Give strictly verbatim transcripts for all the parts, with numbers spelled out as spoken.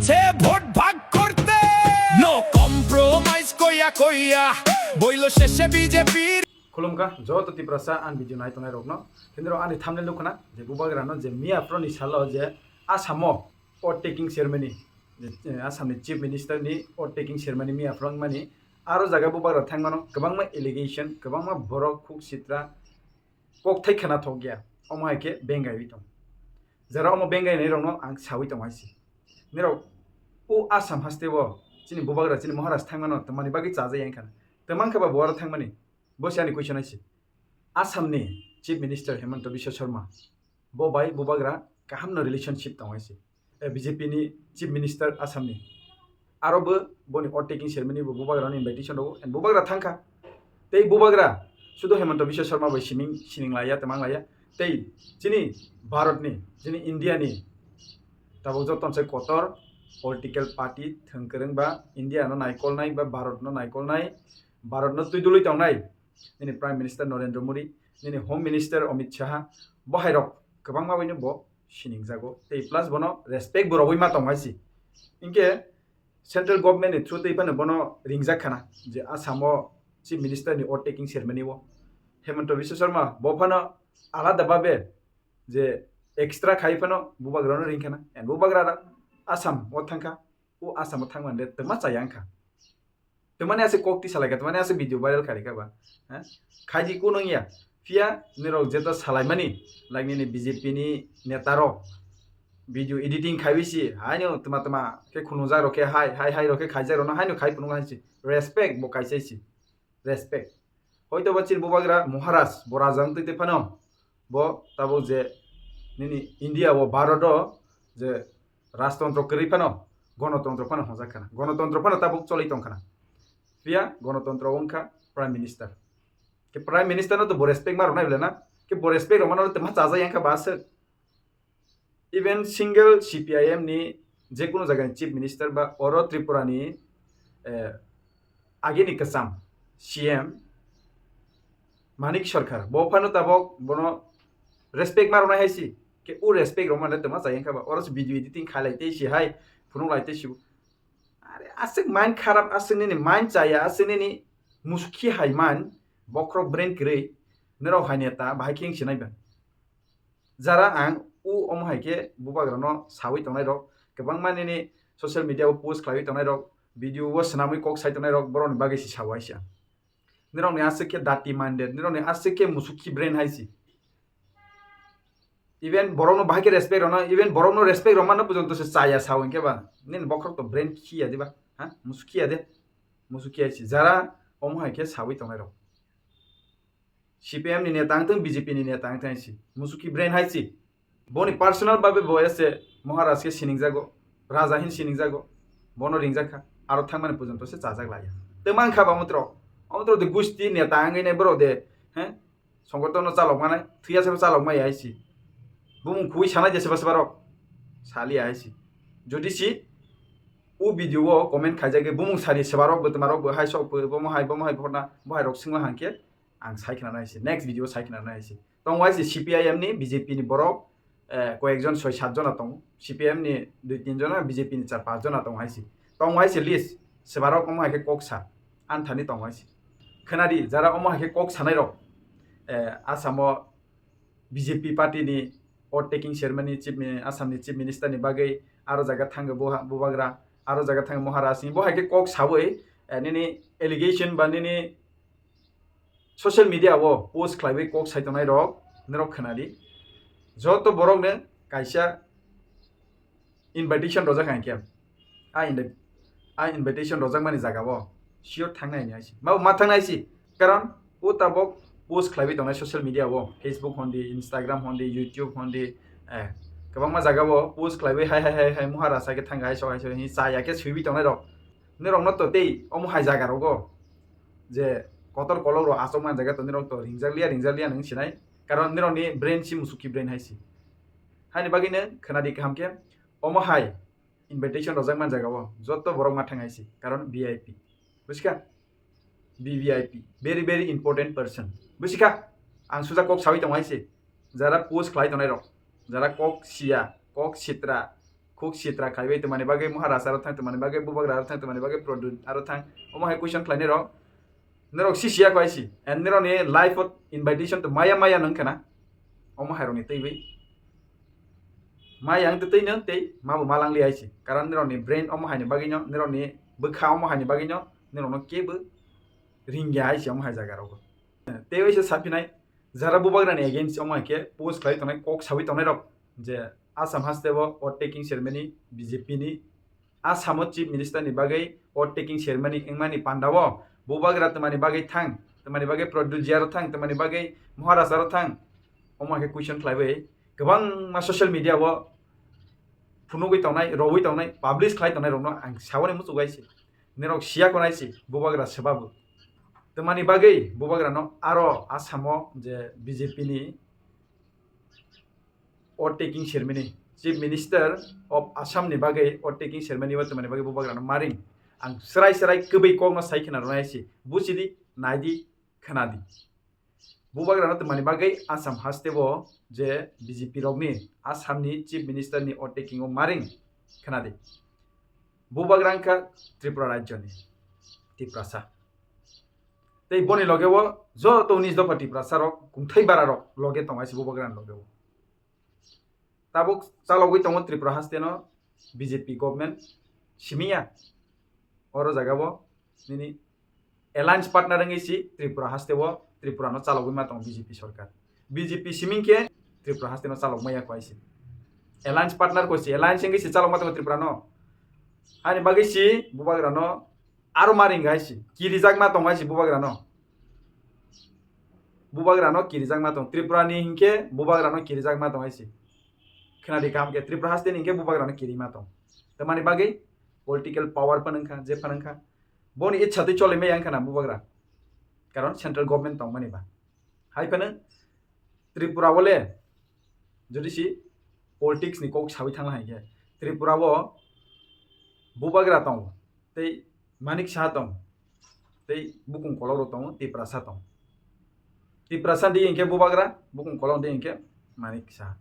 Te bhot bhag korte. No compromise koya koya, boilo sheshe B J P. Khulumkha joto Tiprasa ani video nai tongnai rokno. Tini rok ani thumbnail nukha na je bubagra no je miya phro ni salo je Assam o oath taking ceremony, je, eh, Assam ni Chief Minister ni oath taking ceremony miya phro wngmani. Aro jaga bubagra thangmano kwbangma allegation, kwbangma borok khuk sitra kokthai khwnathok ya, omo hai khe bengaiwi tong. Jara omo bengainai rokno ang sawi tong hai se. Nirok o Assam haste o chini bubagra, chini Maharaj thangmano twmani bagwi chajak ya wngkha. Twmang khe ba bo aro thangmani? Bo se ani question hai se. Assam ni Chief Minister Himanta Biswa Sarma, bo bai bubagra kahamno relationship tong hai se. Eh, B J P ni Chief Minister Assam ni. Aro bo boni oath taking ceremony bo bubagra ni invitation rwo, and bubagra thangkha. Tei bubagra sudo Himanta Biswa Sarma bai sining, sining laya, twmang laya. Tei chini Bharat ni, chini India ni tabuk joto se kotor political party thwng kwrwng ba India no naikolnai ba Bharat no naikolnai, Bharat no twi dului tongnai nini Prime Minister Narendra Modi, nini Home Minister Amit Shah, bo hai rok kwbangma bai no bo siningjago. Tei plus bono respect bo rogwi ma tong hai se. Hinkhe central government ni through tei phano bono ringjak khana je Assam o Chief Minister ni oath taking ceremony o Himanta Biswa Sarma bo phano alada babe je extra khai phano bubagra no ring khana, and bubagra Assam o thangkha. O Assam o thangmani de twma chaya wngkha. Twmani aswk kok tisa lai kha, twmani aswk video viral kha rikha ba. Ha? Khaidi kunu wngya. Phiya nirok jeto salaimani, like nini B J P ni neta rok video editing khaiwi si, haino twma twma khe khunujak rok khe hai, hai, hai rok khe khaijak rok no haino khai phunuk hai si. Respect bo kaisa si. Respect. Hoito ba chini bubagra Maharaj, bo raja wng twi twi phano, bo tabuk je nini India o, Bharat o je rajtontro kwrwi phano, gonotontro phano hwnjak khana. Gonotontro phano tabuk choli tong khana. Phiya gonotontro wngkha Prime Minister. Khe Prime Minister no to bo respect ma rwnai bwle na? Khe bo respect rwmano le twma chajak yang kha ba aswk. Even single C P I M ni je kunu jaga ni Chief Minister ba oro Tripura ni, eh, agini kwcham C M Manik Sarkar, bo phano tabok bono respect ma rwnai hai si. Khe o respect rwmano le twma chaya wngkha ba? Oro se video editing khailai tei si hai, phunuk lai tei si. Are aswk mind kharap, aswk nini mind chaya, aswk nini musukhi hai mind, bokhorok brain kwrwi, nirok hai neta bahai khe wng sinai ba? Jara ang o omo hai khe bubagrano sawi tongnai rok, kwbangma nini social media o post khlaiwi tongnai rok, video o swnamwi kok sai tongnai rok, borokni bagwi se sawi hai se ang. Nirokni aswk khe dirty minded, nirokni aswk khe musukhi brain hai se. Even borokno bahai khe respect rwna, even borokno respect rwmano porjonto se chaya sao hinkhe ba. Nini bokhorok to brain khiya diba? Ha? Musukhiya de? Musukhiya hai se. Jara omo hai khe sawi tongnai rok. C P M ni neta wngthung, B J P ni neta wngthung hai se. Musukhi brain hai se. Boni personal babe bo ese Maharaj khe siningjago, raja hin siningjago, bono ringjak kha, aro thangmani porjonto se chajak laiya. Tei mankha ba omotrok, omotrok de gusti neta wngwi nai borok de, he? Songgoton no chalok manai, thwiya sebo chalok maya hai se. Bumung khubui sanai de seba seba rok, saliya hai se. Jodi si o video o comment khaijagwi bumung sari seba rok bo twma rok bo hai sok bo, bomo hai, bomo hai, bohorna, bo hai rok swngla hangkhe, ang sai khna nai se, next video sai khna nai se. Tongo hai se C P I M ni, B J P ni borok, eh, koyekjon soi sat jona tongo. C P I M ni dui tin jona, B J P ni char panch jona tongo hai se. Tongo hai se list, sebarok omo hai khe kok sa, ani thani tongo hai se. Khna di, jara omo hai khe kok sanai rok, eh, Assam o B J P party ni oath taking ceremony chief mi-, Assam ni chief minister ni bagwi aro jaga thango buha-, bubagra, aro jaga thango Maharaj ni, bo hai khe kok sawi, eh, nini allegation ba nini social media o post khlaiwi kok sai tongnai rok, norok khna di. Joto borok no kaisa invitation rojak hai khe. A invi-, a invitation rojak mani jaga o sure thangnai ni hai se. Ma, ma thangnai se. Karon o tabok post khlaiwi tongnai social media o, Facebook hondi, Instagram hondi, YouTube hondi, eh, kwbangma jaga o post khlaiwi hai, hai, hai, hai, Maharaj hai khe thang hai so, hai so, hai chaya khe swiwi tongnai rok. Norok no to tei omo hai jaga rogo je kotor kolok rok achok man jaga to norok to ringjak liya, ringjak liya nung sinai. Karon norok ni brain si musukhi brain hai se. Haini bagwi no khna di kaham khe, omo hai invitation rojak man jaga o joto borok ma thang hai se, karon V I P. Busikha? V V I P, very, very important person. Busikha? Ang suja kok sawi tong hai se. Jara post khlai tongnai rok, jara kok siya, kok sitra, khuk sitra khaiwi twmani bagwi Maharaj aro thang, twmani bagwi Bubagra aro thang, twmani bagwi Pradyut aro thang, omo hai question khlainai rok. Norok si siya kho aisi. And norokni life o invitation to maya maya nang khana. Omo hai rokni twiwi. Maya ang twi no tei mabo malangli aisi. Karon norokni brain omo haini bagwino, norokni bwkha omo haini bagwino, norokno kebo ringya aisi omo hai jaga rogo. Tei waisa saphinai, jara Bubagrani against omo hai khe post khlai tongnai, kok sawi tongnai rok je Assam haste o overtaking ceremony B J P ni Assam o Chief Minister ni bagwi overtaking ceremony wngmani panda o Bubagra twmani bagwi thang, twmani bagwi Pradyut Jia ro thang, twmani bagwi Maharaj aro thang. Omo hai khe question khlaiwi kwbangma social media o phunugwi tongnai, rowwi tongnai, publish khlai tongnai rokno ang sawani muchuk aisi. Norok siya kho naisi Bubagra swbabu. Twmani bagwi Bubagrano aro Assam o je B J P ni overtaking ceremony, Chief Minister of Assam ni bagwi overtaking ceremony o twmani bagwi Bubagrano maring. Ang srai srai kwbwi kokno sai khna rwnai si. Buchidi, naidi, khnadi. Bubagrano twmani bagwi Assam haste o je B J P rokni Assam ni Chief Minister ni overtaking o maring khnadi. Bubagra wngkha Tripura rajyo ni Tiprasa. Tei boni loge o joto unis dopha Tiprasa rok, kungthai bara rok loge tong aisi Bubagra ni loge o. Tabuk chalogwi tongo Tripura haste no B J P government simiya. Oro jaga o nini alliance partner wngwi si Tripura haste o Tripura no chalogwi ma tongo B J P sorkar. B J P siming khe Tripura haste no chalok maya kho aisi. Alliance partner kho si, alliance wngwi si chalok ma tongo Tripura no. Hani bagwi si Bubagra no aro maring gai si, kirijak ma tong gai si Bubagra no. Bubagra no kirijak ma tong. Tripura ni hinkhe Bubagra no kirijak ma tong gai si. Khnadi kaham khe Tripura haste ni hinkhe Bubagra no kiri ma tong. Tamani bagwi political power phan wngkha, je phan wngkha. Boni ichha twi choli maya wngkha na Bubagra. Karon central government tong mani ba. Hai phano Tripura o le jodi si politics ni kok sawi thangla hai khe Tripura o Bubagra tongo, tei Manik Saha tongo, tei bukung kolok rok tongo, Tiprasa tongo. Tiprasa di hinkhe Bubagra, bukung kolok di hinkhe Manik Saha.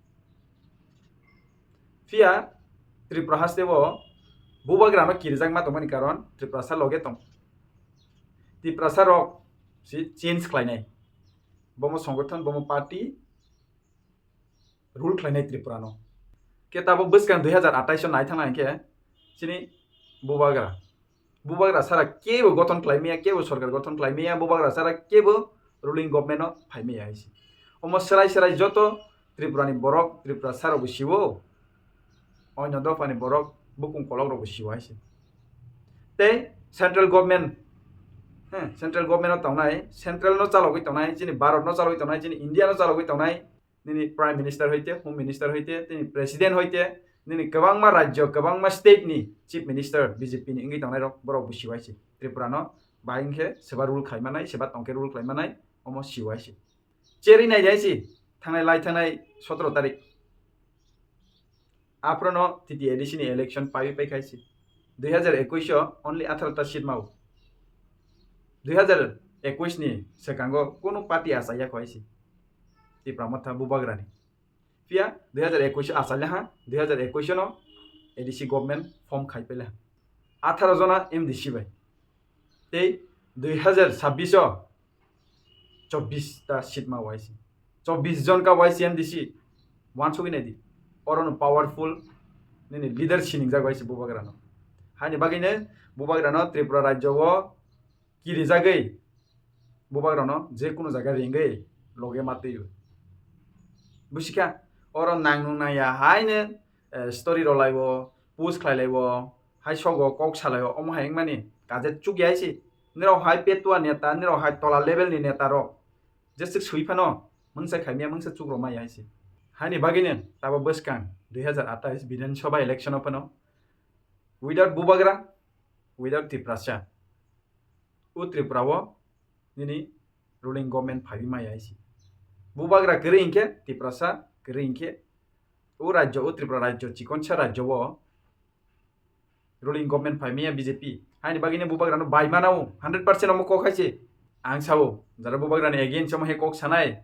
Phiya Tripura haste o Bubagra no kirijak ma tongmani karon Tiprasa loge tong. Tiprasa rok si change khlainai. Bomo songothon, bomo party rule khlainai Tripura no. Khe tabuk bwskang dui hazar atais o nai thangna hinkhe chini Bubagra. Bubagra sara kebo gothon khlai maya, kebo sorkar gothon khlai maya, Bubagra sara kebo ruling government o phai maya hai se. Omo serai serai joto Tripura ni borok, Tripura sara bo siwo, onyo dopha ni borok, bukung kolok rok bo siwo hai se. Tei central government, he, central government o tongnai, central no chalogwi tongnai, chini Bharat no chalogwi tongnai, chini India no chalogwi tongnai, nini Prime Minister hoite, Home Minister hoite, tini President hoite, nini kwbangma rajyo, kwbangma state ni Chief Minister B J P ni wngwi tongnai rok, borok bo siwai se. Tripura no bahai wngkhe seba rule khai manai, seba tongkhe rule khlai manai, omo siwai se. Cherwi nai de se, thangnai lai thangnai sotoro tarik. Aphuru no T T A D C ni election paiwi paikha se. Dui hazar ekush o only atharo ta seat mao. Dui hazar ekush ni swkango kunu party achaiya kho hai se. Tipra Motha Bubagra ni. Phiya dui hazar ekush o achaile ha, dui hazar ekush no A D C government form khai pele ha. Atharo jona M D C bai. Tei dui hazar chabbish o chobbish ta seat ma Y C. Chobbish jon ka Y C M D C. Wansugwi naidi. Oro no powerful nini leader siningjak Y C Bubagra no. Haini bagwi no Bubagra no Tripura rajyo o kirijagwi Bubagra no je kunu jaga ringwi loge ma twi. Busikha oro nang nung nang ya haino, eh, story rw laibo, post khlai laibo, hai sogo kok salai o, omo hai wngmani kaje chukya hai se. Nirok hai petua neta, nirok hai tola level ni neta rok. Jeswk swi phano, mungsa khaimya, mungsa chuk rw maya hai se. Haini bagwi no tabo bwskang dui hazar atais Bidhan Sabha election o phano without Bubagra, without Tiprasa. O Tripura o nini ruling government phaiwi maya hai se. Bubagra kwrwi hinkhe, Tiprasa kwrwi hinkhe, o rajyo, o Tripura rajyo, chikonsa rajyo o ruling government phai maya B J P. Haini bagwi no Bubagra no bai mana o, hundred percent omo kok hai se. Ang sao, jara Bubagra ni against omo hai kok sanai.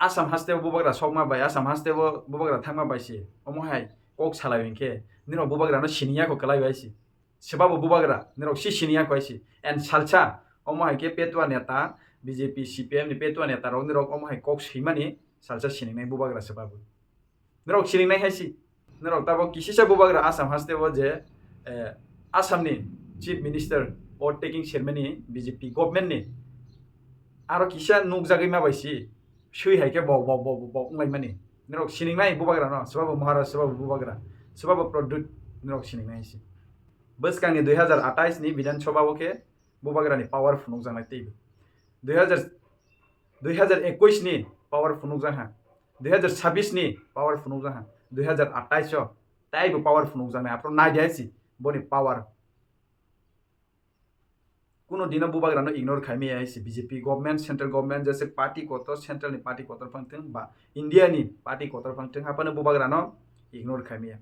Assam haste o Bubagra sokma bai, Assam haste o Bubagra thangma bai se. Omo hai kok salai hwnkhe nirok bubagrano siniyako kwlai bai si. Sebabo bubagra nirok si siniyako hai si. And salsa omo hai khe petua neta, B J P, C P M ni petua neta rok nirok omo hai kok swimani salsa siningnai bubagra sebabo. Nirok siningnai hai si. Nirok tabok kisisa bubagra Assam haste o je, eh, Assam ni Chief Minister o taking chairman ni B J P government ni aro kisa nukjagwi ma bai si. Sui hai khe bok bok bok bok bok wnglaimani. Nirok siningnai bubagra no, sebabo Maharaj, sebabo bubagra, sebabo Pradyut, nirok siningnai hai si. Bwskang ni dui hazar atais ni Bidhan Sabha o khe bubagra ni power phunukjaknai teibo. Dui hazar, dui hazar ekwis ni power phunukjak ha, dui hazar sabis ni power phunukjak ha, dui hazar atais o teibo power phunukjaknai. Aphuru nai di hai si boni power. Kuno dino bubagrano ignore khaimaya hai si B J P government, central government, jese party kotor, central ni party kotor phang thung ba India ni party kotor phang thung, haphano bubagrano ignore khaimaya.